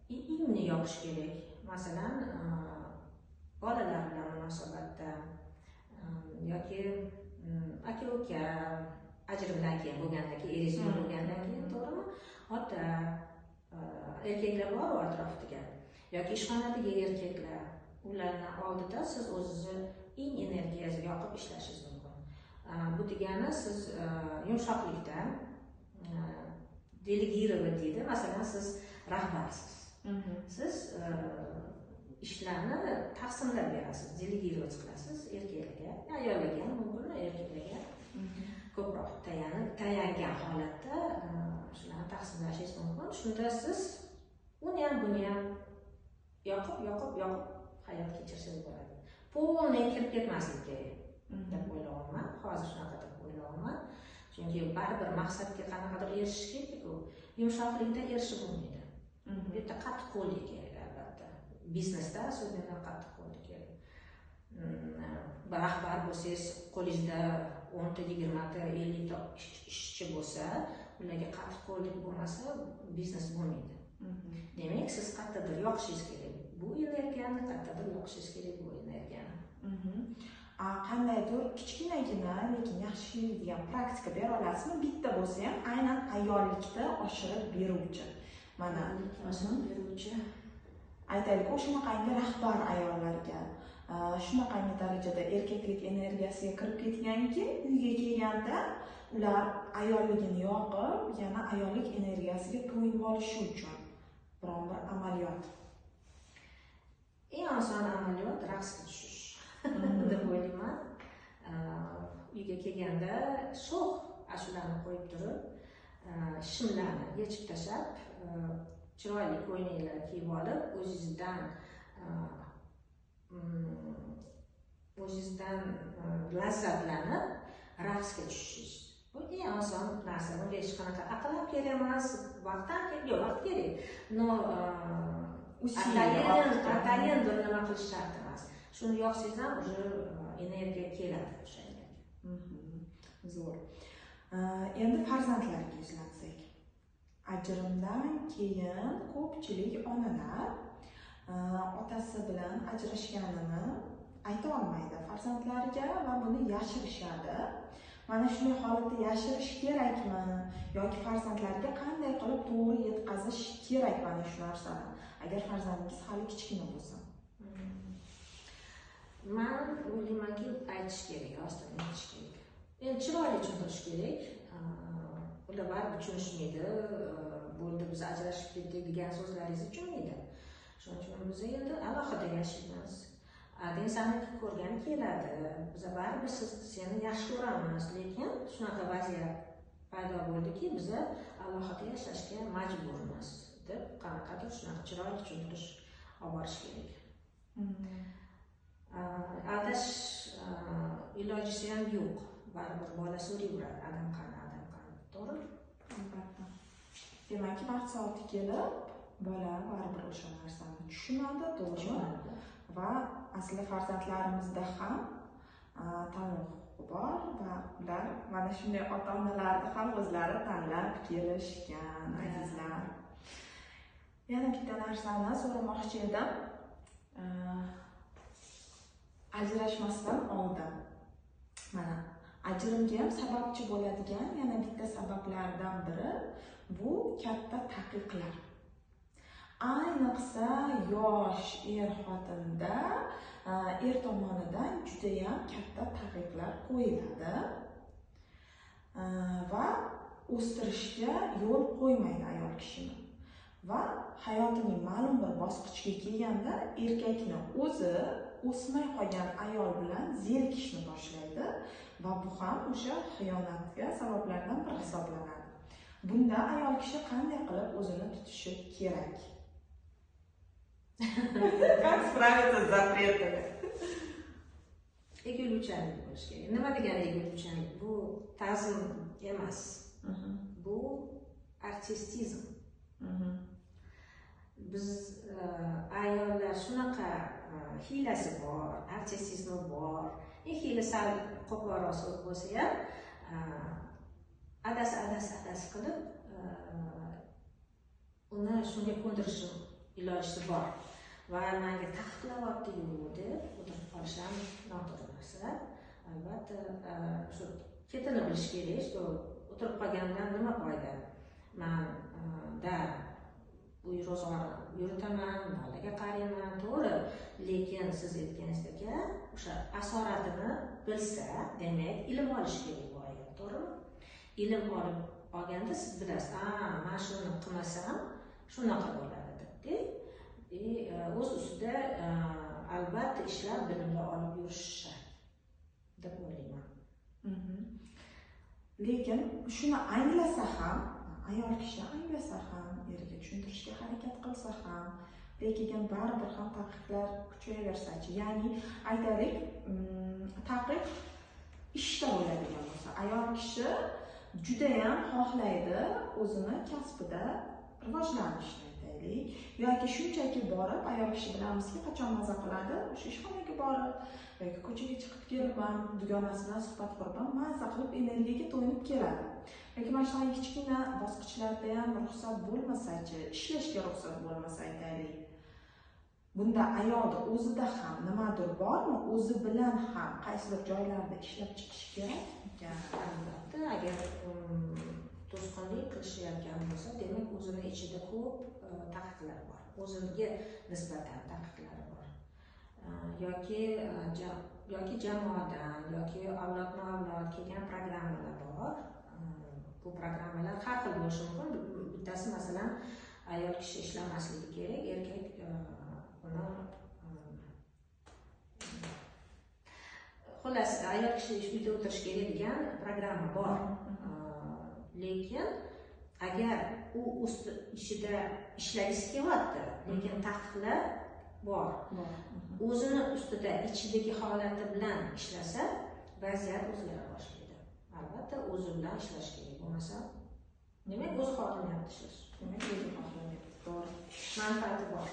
ingni yoqish kerak. Masalan, bolalar bilan munosabatda yoki aka-uka ajrimdan keyin bo'lgandan keyin, eringiz yo'q bo'lgandan keyin, to'g'rimi? Ota, erkaklar bor atrofida yoki ishxonadagi erkaklar, ularni oldida siz o'zingizni eng energiyangizni yoqib ishlashingiz mumkin. Bu degani siz yumshoqlikda delegировать deydi. Masalan, siz rahbarsiz. Siz ishlarni taqsimlab berasiz, delegировать qilasiz erkaklarga, ayollarga ham mumkin, erkaklarga ko'proq tayangan holatda shularni taqsimlashingiz mumkin. Shunda siz uni ham buni ham yoqib hayot kechirsangiz bo'ladi. Polniy kirib ketmaslik kerak deb o'ylayapman. Hozir shunaqa deb o'ylayapman. Chunki baribir maqsadga qanaqadir erishish kerak-ku. Yumshoqlikda erishib bo'lmaydi. Bu yerda qattiqqo'llik kerak albatta. Biznesda asosan qattiqqo'llik kerak. Rahbar bo'lsangiz, qo'lingizda 10 ta, 20 ta, 50 ta ishchi bo'lsa, ularga qattiqqo'llik bo'lmasa, biznes bo'lmaydi. Demak, siz qayerdadir yoqishingiz kerak bu energiyani, qayerdadir yoqishingiz kerak bu energiyani. Qandaydir kichkinagina, lekin yaxshi degan praktika bera olasizmi? Bitta bo'lsa ham aynan ayollikda oshirib beruvchi. Mana oshirib beruvchi. Aytaylik, o'shanaqangi rahbar ayollarga shunaqangi darajada erkaklik energiyasiga kirib ketganki, uyga kelganda ular ayolligini yoqib, yana ayollik energiyasiga to'yinib olishi uchun biron bir amaliyot. Eng oson amaliyot raqsga tushish deb o'ylayman. Uyga kelganda sho'x ashulani qo'yib turib, shimlarni yechib tashlab, chiroyli ko'ylaklar kiyib olib, o'zingizdan lazzatlanib raqsga tushishingiz. Bu eng oson narsa. Bunga hech qanaqa aql ham kerak emas, vaqt ham kerak, yo'q, vaqt kerak. No, atayin bir nima qilish shart emas. Shuni yoqsangiz ham уже energiya keladi o'sha energiya. Zo'r. Endi farzandlarga yuzlansak. Ajrimdan keyin ko'pchilik onalar otasi bilan ajrashganini, ayta olmaydi farzandlariga va buni yashirishadi. Mana shunday holatda yashirish kerakmi yoki farzandlarga qanday qilib to'g'ri yetkazish kerak mana shu narsani, agar farzandingiz hali kichkina bo'lsa? Man o'ylaymanki, aytish kerak, rostini aytish kerak. Endi chiroyli tushuntirish kerak. Ular baribir tushunishmaydi. Bo'ldi, biz ajrashib ketdik degan so'zlaringizni tushunmaydi. Shuning uchun biz endi alohida yashaymiz. Adang seni ko'rgani keladi. Biz baribir seni yaxshi ko'ramiz, lekin shunaqa vaziyat paydo bo'ldiki, biz alohida yashashga majburmiz deb qanaqadir shunaqa chiroyli tushuntirish olib borish kerak. Aldash ilojisi ham yo'q. Baribir bola so'rayveradi, adam qani, adam qani. To'g'rimi? Albatta. Demak, vaqt soati kelib, bola baribir o'sha narsani tushunadi, to'g'rimi? Va asli farzandlarimizda ham tanlov huquqi bor va ular mana shunday ota-onalarni ham o'zlari tanlab kelishgan, azizlar. Yana bitta narsani so'ramoqchi edim. Ajrashmasdan oldin mana ajrimga ham sababchi bo'ladigan yana bitta sabablardan biri bu katta taqiqlar. Ayniqsa yosh er-xotinda er tomonidan juda ham katta taqiqlar qo'yiladi va o'stirishga yo'l qo'ymaydi ayol kishini. Va hayotining ma'lum bir bosqichga kelganda erkakni o'zi o'smay qolgan ayol bilan zerikishni boshlaydi va bu ham o'sha xiyonatga sabablardan biri hisoblanadi. Bunda ayol kishi qanday qilib o'zini tutishi kerak? Как справиться с запретами? Egiluvchanlik bo'lish kerak. Nima degani egiluvchanlik? Bu ta'zim emas. Bu artistizm. Biz ayollar shunaqa hiylasi bor, artistizmi bor. Hiyla sal qo'polroq so'z bo'lsa ham adasi qilib uni shunga ko'ndirish ilojisi bor. Va menga taqiqlayapti-yu deb o'tirib qolish ham noto'g'ri narsa. Albatta, shu chetini bilish kerak, shu o'tirib qolgandan nima foyda? Man da uy ro'zg'orini yuritaman, bolaga qarayman, to'g'ri, lekin siz aytganingizdek o'sha asoratini bilsa, demak, ilm olish kerak bu ayol, to'g'rimi? Ilm olib olganda siz bilasiz, men shuni qilmasam shunaqa bo'ladi deb-da. O'z ustida albatta ishlab bilimlar olib yurish shart deb o'ylayman. Lekin shuni anglasa ham, ayol kishi anglasa ham, eriga tushuntirishga harakat qilsa ham, lekin baribir ham taqiqlar kuchayaversa-chi, ya'ni aytaylik, taqiq ishda bo'ladigan bo'lsa, ayol kishi juda ham xohlaydi o'zini kasbida rivojlanishni aytaylik, yoki shunchaki borib ayol kishi bilamizki qachon maza qiladi, o'sha ishxonaga borib yoki ko'chaga chiqib kelib ham dugonasi bilan suhbat qurib ham maza qilib energiyaga to'yinib keladi. Yoki mana shunaqa kichkina bosqichlarda ham ruxsat bo'lmasa-chi, ishlashga ruxsat bo'lmasa aytaylik. Bunda ayolda o'zida ham nimadir bormi, o'zi bilan ham qaysidir joylarda ishlab chiqish kerak ekan. Albatta, agar to'sqinlik qilishayotgan bo'lsa, demak o'zini ichida ko'p taqiqlar bor. O'ziga nisbatan taqiqlari bor. Yoki jamoadan, yoki avlodma-avlod kelgan programmalar bor. Bu programmalar har xil bo'lishi mumkin. Bittasi masalan, ayol kishi ishlamasligi kerak, erkak uni xullas ayol kishi uyda o'tirishi kerak degan programma bor. Lekin agar u o'z ishida ishlagisi kelyapti, lekin taqiqlar bor. O'zini ustida ichidagi holati bilan ishlasa, vaziyat o'zgara boshlaydi. Albatta o'zi bilan ishlash kerak, bo'lmasa demak o'zi xohlamayapti ishlash. Demak o'zi xohlamayapti, to'g'ri. Manfaati bor.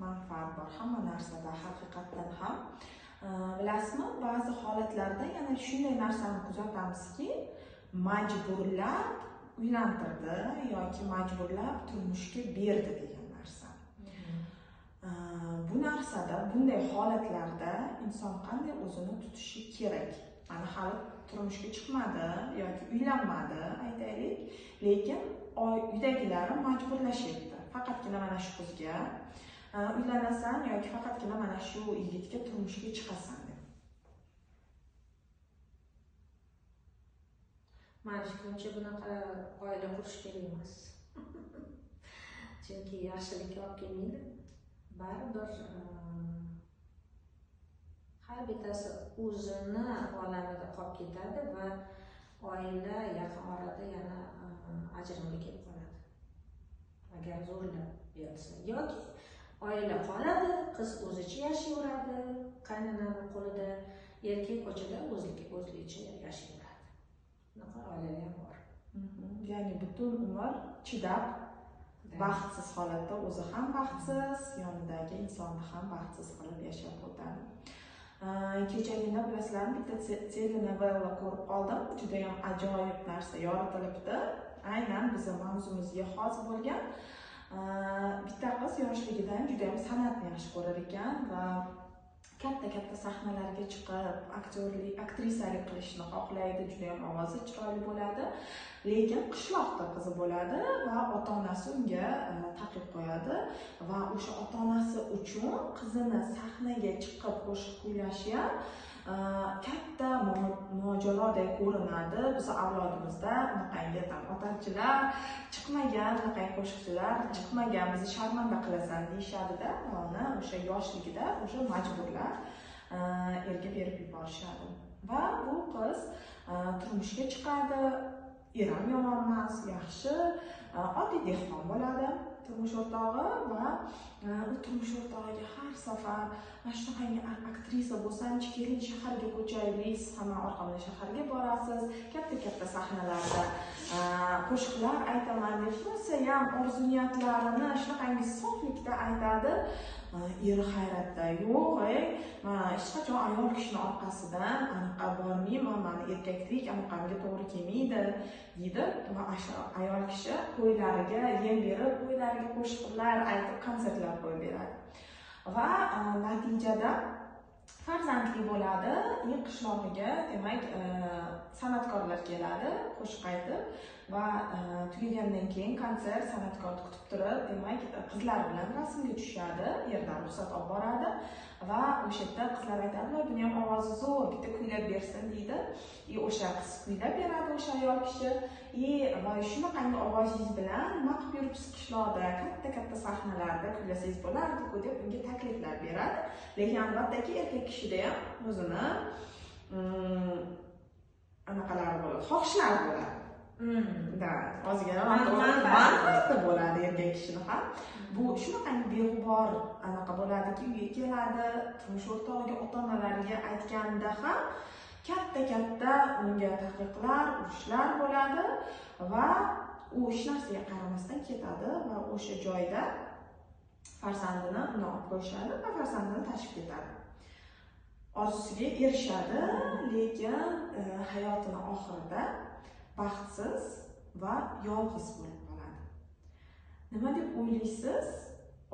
Manfaat bor hamma narsada haqiqatdan ham. Bilasizmi, ba'zi holatlarda yana shunday narsani kuzatamizki, majburlab uylantirdi yoki majburlab turmushga berdi degan narsa. Bu narsada, bunday holatlarda inson qanday o'zini tutishi kerak? Mana hali turmushga chiqmadi yoki uylanmadi aytaylik, lekin uydagilari majburlashyapti. Faqatgina mana shu qizga uylanasan yoki faqatgina mana shu yigitga turmushga chiqasan deb. Mani fikrimcha bunaqa oila qurish kerak emas. Chunki yaxshilikka olib kelmaydi. Baribir har bittasi o'zini olamida qolib ketadi va oila yaqin orada yana ajrimga kelib qoladi. Agar zo'rlab berilsa yoki oila qoladi, qiz o'zicha yashayveradi, qaynonani qo'lida, erkak ko'chada o'zligicha yashayveradi. Bunaqa oilalar ham bor. Ya'ni butun umr chidab, baxtsiz holatda o'zi ham baxtsiz, yonidagi insonni ham baxtsiz qilib yashab o'tadi. Kechagina bilasizlarmi, bitta telenovella ko'rib qoldim. Juda ham ajoyib narsa yoritilibdi. Aynan bizning mavzumizga xos bo'lgan. Bitta qiz yoshligidan juda ham san'atni yaxshi ko'rar ekan va katta-katta sahnalarga chiqib, aktyorlik, aktrisalik qilishni xohlaydi, juda ham ovozi chiroyli bo'ladi. Lekin qishloqda qizi bo'ladi va ota-onasi unga taqiq qo'yadi va o'sha ota-onasi uchun qizini sahnaga chiqib qo'shiq kuylashi ham katta mojarodek ko'rinadi. Biz avlodimizda unaqangi tam otarchilar chiqmagan, unaqangi qo'shiqchilar chiqmagan, bizni sharmanda qilasan deyishadi-da, uni o'sha yoshligida o'sha majburlar erga berib yuborishadi. Va bu qiz turmushga chiqadi, eram yomon emas, yaxshi, oddiy dehqon bo'ladi turmush o'rtog'i va u turmush o'rtog'iga har safar mana shunaqangi aktrisa bo'lsanchi, keling shaharga ko'chaylik, siz ham orqamdan shaharga borasiz, katta-katta sahnalarda qo'shiqlar aytaman deb rosa ham orzu niyatlarini shunaqangi soflikda aytadi. Eri hayratda, yo'q, man hech qachon ayol kishini orqasidan anaqa bormayman, mani erkaklik anaqamga to'g'ri kelmaydi deydi va ayol kishi qo'ylariga yem berib, qo'ylariga qo'shiqlar aytib konsertlar qo'yib beradi. Va natijada farzandli bo'ladi. Qishlog'iga demak san'atkorlar keladi qo'shiq aytib va tugagandan keyin konsert san'atkorni kutib turib, demak qizlar bilan rasmga tushadi, yerdan ruxsat olib boradi va o'sha yerda qizlar aytadi, "Voy, buni ham ovozi zo'r, bitta kuylab bersin" deydi. O'sha qiz kuylab beradi o'sha ayol kishi. Va shunaqangi ovozingiz bilan nima qilib yuribsiz qishloqda, katta-katta sahnalarda kuylasangiz bo'lardi-ku deb unga takliflar beradi. Lekin albattaki erkak kishida ham o'zini anaqalari bo'ladi, xohishlari bo'ladi. Da, ozgina manfaati bo'ladi erkak kishini ham. Bu shunaqangi beg'ubor anaqa bo'ladiki, uyga keladi, turmush o'rtog'iga, ota-onalariga aytganda ham katta-katta unga taqiqlar, urushlar bo'ladi va u hech narsaga qaramasdan ketadi va o'sha joyda farzandini uni olib qo'yishadi va farzandini tashib ketadi. Orzusiga erishadi, lekin hayotini oxirida baxtsiz va yolg'iz bo'lib qoladi. Nima deb o'ylaysiz?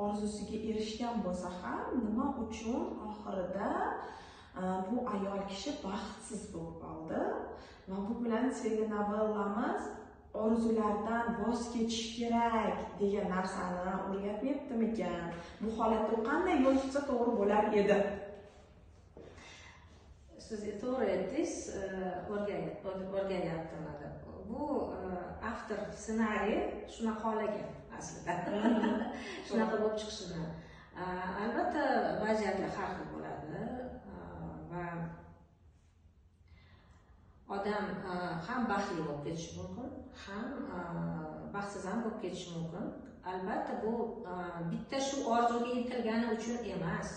Orzusiga erishgan bo'lsa ham nima uchun oxirida bu ayol kishi baxtsiz bo'lib qoldi? Va bu bilan telenovellamiz orzulardan voz kechish kerak degan narsani o'rgatmayaptimikan? Bu holatda u qanday yo'l tutsa to'g'ri bo'lar edi? Siz to'g'ri aytdingiz, o'rganyaptimi deb. Bu avtor ssenariy shunaqa xohlagan aslida. Shunaqa bo'lib chiqishini. Albatta vaziyatlar har xil bo'ladi va odam ham baxtli bo'lib ketishi mumkin, ham baxtsiz ham bo'lib ketishi mumkin. Albatta bu bitta shu orzuga intilgani uchun emas,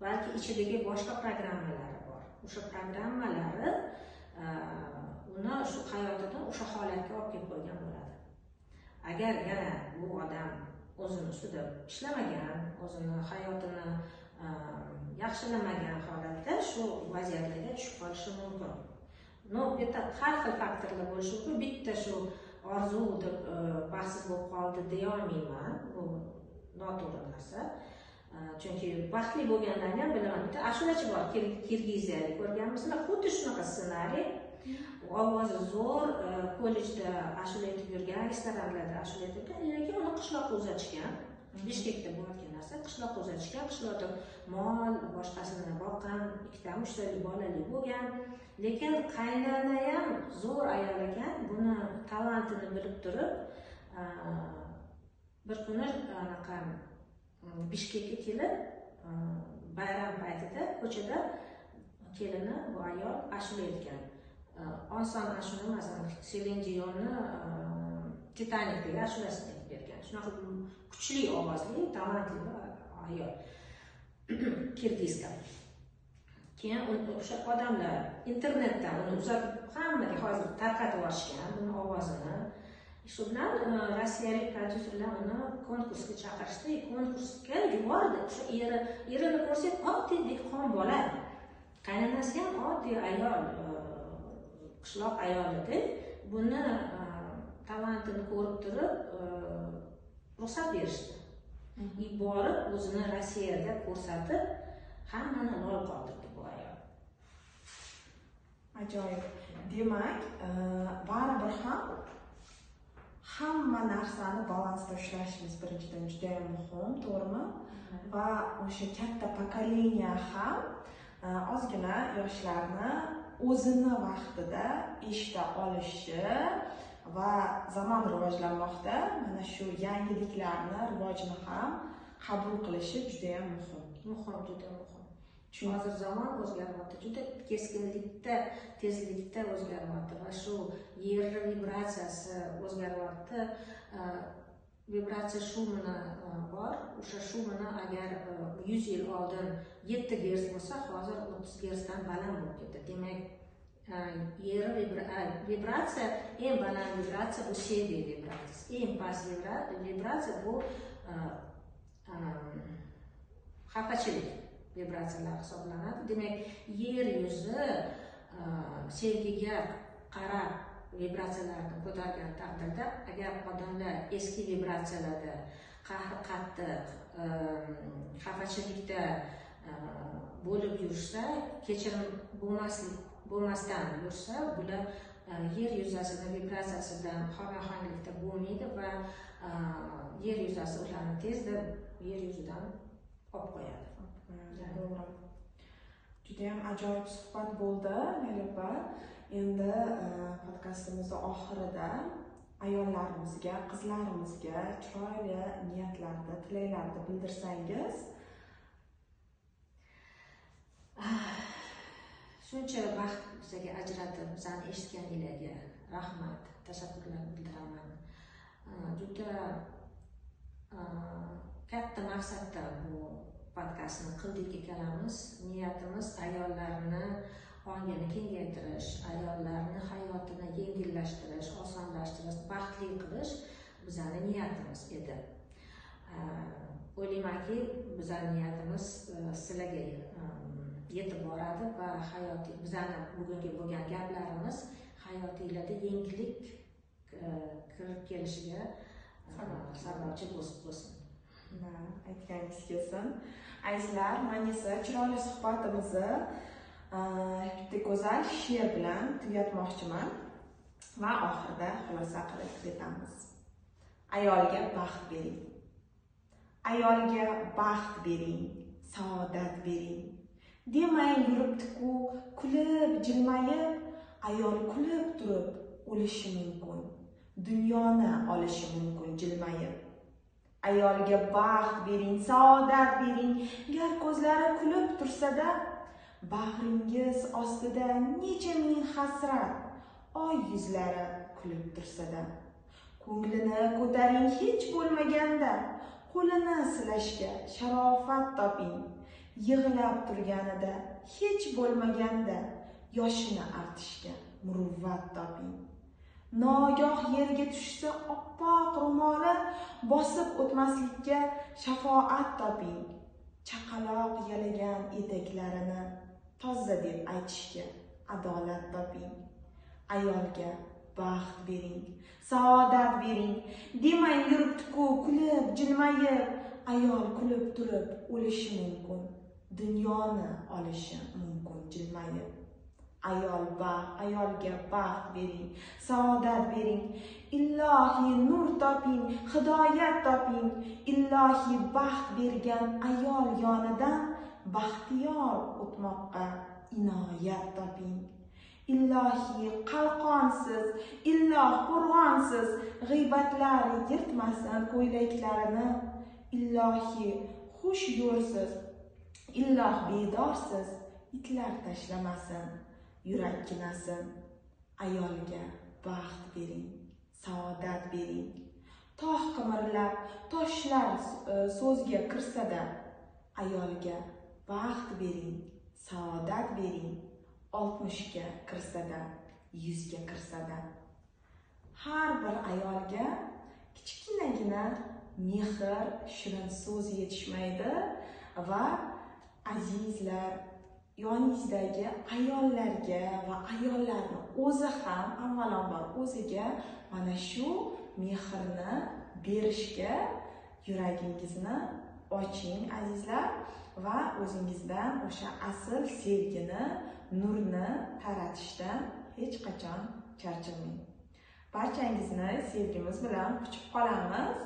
balki ichidagi boshqa programmalari bor. O'sha programmalari uni shu hayotida o'sha holatga olib kelib qo'ygan bo'ladi. Agar yana bu odam o'zini ustida ishlamagan, o'zini hayotini yaxshilamagan holatda shu vaziyatlarga tushib qolishi mumkin. No, bu yerda har xil faktorlar bo'lishi mumkin. Bitta shu orzu deb baxtsiz bo'lib qoldi deya olmayman. Bu noto'g'ri narsa. Chunki baxtli bo'lganlarni ham bilaman. Bitta ashulachi bor, Kirgiziyalik ko'rganmisizlar, xuddi shunaqa ssenariy. Ovozi zo'r, kollejda ashula aytib yurgan, restoranlarda ashula aytib yurgan, lekin uni qishloqqa uzatishgan. Bishkekda bo'layotgan narsa, qishloqqa uzatishgan, qishloqda mol, boshqasini boqqan, ikkitami, uchtali bolali bo'lgan. Lekin qaynona ham zo'r ayol ekan, buni talantini bilib turib, bir kuni anaqa Bishkekka kelib, bayram paytida ko'chada kelini bu ayol ashula aytgan. Oson ashula emas, Selin Dionni Titanikdagi ashulasini aytib bergan. Shunaqa kuchli ovozli, talantli ayol. Kirgizga. Keyin o'sha odamlar internetdan uni uzatib, hammaga hozir tarqatib yuborishgan buni ovozini. Shu bilan rossiyalik prodyuserlar uni konkursga chaqirishdi, konkursga yubordi. O'sha erini ko'rsak, oddiy dehqon bola. Qaynonasi ham oddiy ayol, qishloq ayoli edi. Buni talantini ko'rib turib, ruxsat berishdi. Borib o'zini Rossiyada ko'rsatib, hammani lol qoldirdi bu ayol. Ajoyib. Demak, baribir ham hamma narsani balansda ushlashimiz birinchidan juda ham muhim, to'g'rimi? Va o'sha katta pokoleniya ham ozgina yoshlarni o'zini vaqtida eshita olishi va zamon rivojlanmoqda, mana shu yangiliklarni, rivojini ham qabul qilishi juda ham muhim. Muhim, juda muhim. Chunki hozir zamon o'zgaryapti, juda keskinlikda, tezlikda o'zgaryapti va shu yer vibratsiyasi o'zgaryapti. Vibratsiya shumini bor, o'sha shumini agar 100 yil oldin 7 gerts bo'lsa, hozir 30 gertsdan baland bo'lib ketdi. Demak, yer vibratsiya, eng baland vibratsiya bu sevgi vibratsiyasi, eng past vibratsiya bu xafachilik vibratsiyalar hisoblanadi. Demak, yer yuzi sevgiga qarab vibratsiyalarni ko'targan taqdirda, agar odamlar eski vibratsiyalarda, qahr qattiq, xafachilikda bo'lib yursa, kechirim bo'lmasdan yursa, bular yer yuzasini vibratsiyasi bilan xom-ohanglikda bo'lmaydi va yer yuzasi ularni tezda yer yuzidan olib qo'yadi. To'g'ri. Juda ham ajoyib suhbat bo'ldi, Layli opa. Endi podkastimizni oxirida ayollarimizga, qizlarimizga chiroyli niyatlarni, tilaklarni bildirsangiz. Shuncha vaqt bizga ajratib, bizani eshitganinglarga rahmat, tashakkurlar bildiraman. Juda katta maqsadda bu podkastni qildik ikkalamiz. Niyatimiz ayollarni ongini kengaytirish, ayollarni hayotini yengillashtirish, osonlashtirish, baxtli qilish bizani niyatimiz edi. O'ylaymanki, bizani niyatimiz sizlarga yetib boradi va hayotiy bizani bugungi bo'lgan gaplarimiz hayotinglarda yengillik kirib kelishiga sababchi bo'lsin. Aytganingiz kelsin. Azizlar, men esa chiroyli suhbatimizni bitta go'zal she'r bilan tugatmoqchiman va oxirida xulosa qilib ketamiz. Ayolga baxt bering. Ayolga baxt bering, saodat bering. Demang yuribdi-ku, kulib, jilmayib, ayol kulib turib o'lishi mumkin. Dunyoni olishi mumkin jilmayib. Ayolga baxt bering, saodat bering. Gar ko'zlari kulib tursa-da, bag'ringiz ostida necha ming hasrat, oy yuzlari kulib tursa-da. Ko'nglini ko'taring hech bo'lmaganda, qo'lini silashga sharofat toping. Yig'lab turganida hech bo'lmaganda, yoshini artishga muruvvat toping. Nogoh yerga tushsa oppoq ro'moli, bosib o'tmaslikka shafoat toping. Chaqaloq yalagan etaklarini toza deb aytishga adolat toping. Ayolga baxt bering, saodat bering. Demang yuribdi-ku kulib, jilmayib, Ayol kulib turib o'lishi mumkin, dunyoni olishi mumkin jilmayib. Ayolga baxt bering, saodat bering, ilohiy nur toping, hidoyat toping. Ilohiy baxt bergan ayol yonidan baxtiyor o'tmoqqa inoyat toping. Ilohiy qalqonsiz, illoh qo'rg'onsiz, g'iybatlar yirtmasin ko'ylaklarini. Ilohiy xush yo'rsiz, illoh bedorsiz, itlar tashlamasin yurakkinasin. Ayolga baxt bering, saodat bering. Tog' qimirlab, toshlar so'zga kirsa-da, ayolga baxt bering, saodat bering. 60ga kirsa-da, 100ga kirsa-da. Har bir ayolga kichkinagina mehr, shirin so'z yetishmaydi va azizlar, yoningizdagi ayollarga va ayollarni o'zi ham avvalambor o'ziga mana shu mehrni berishga yuragingizni oching azizlar va o'zingizdan o'sha asl sevgini, nurni taratishdan hech qachon charchamang. Barchangizni sevgimiz bilan quchib qolamiz.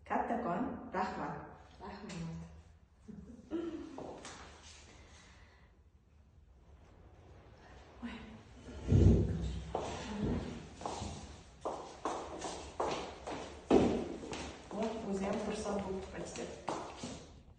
Kattakon rahmat. Rahmat.